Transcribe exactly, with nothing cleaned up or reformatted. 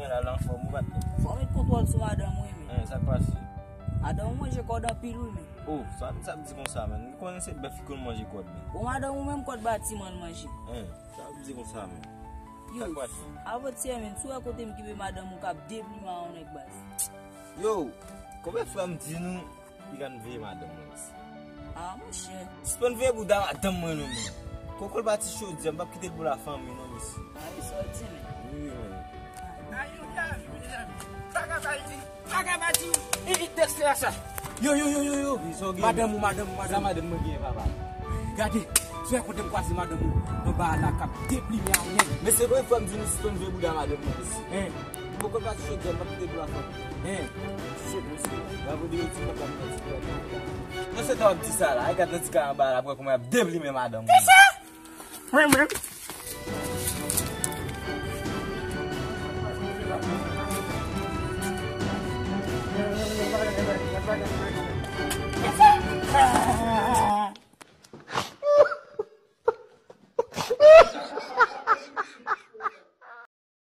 Mwen la, la anfòm ou pa t. Fò w met kontwòl sou madanm ou, wi, men. Hein, sa k pase? Madanm ou manje kòd anpil, wi, men. Oh, sa, sa di konsa, men. Ou konnen se bèf ki konn manje kòd, men. Bon, madanm ou menm kòd batiman l manje. Hein, sa di konsa, men. Yo, sa k pase? Avantyè, men, si w wè kote m kenbe madanm ou k ap deplimen yon nèg, baz. Yo, konbyen fwa m di nou li ka veye madanm mwen isi? Ah, monchè. Sispann veye bouda madanm mwen non, men. Kòkòt pati chodyè, m p ap kite l pou lafanmi non, mesye. Ah, wi, sa w di, men. Wi, men. Ayo, mezanmi. Vagabandi. Vagabandi. Evit tèks la sa. Yo, yo, yo, yo, yo. Wi, sa w gen? Madanm ou, madanm ou, madanm. Sa madanm mwen gen, papa? Gade, sou kote m kwaze madanm ou anba a la k ap deplimen a nèg. Mesye, konbyen fwa m di nou sispann veye bouda madanm mwen isi? Hein? Poko pati chodyè, m p ap kite pou lafanmi. Hein? Shit, mesye. Bravo de yo, ti papa m nan ti papa. Nan se tan w ap di sa la, e gad nan ti kay anba la, pou wè kòman y ap deplimen madanm ou. Kisa? Mwen menm.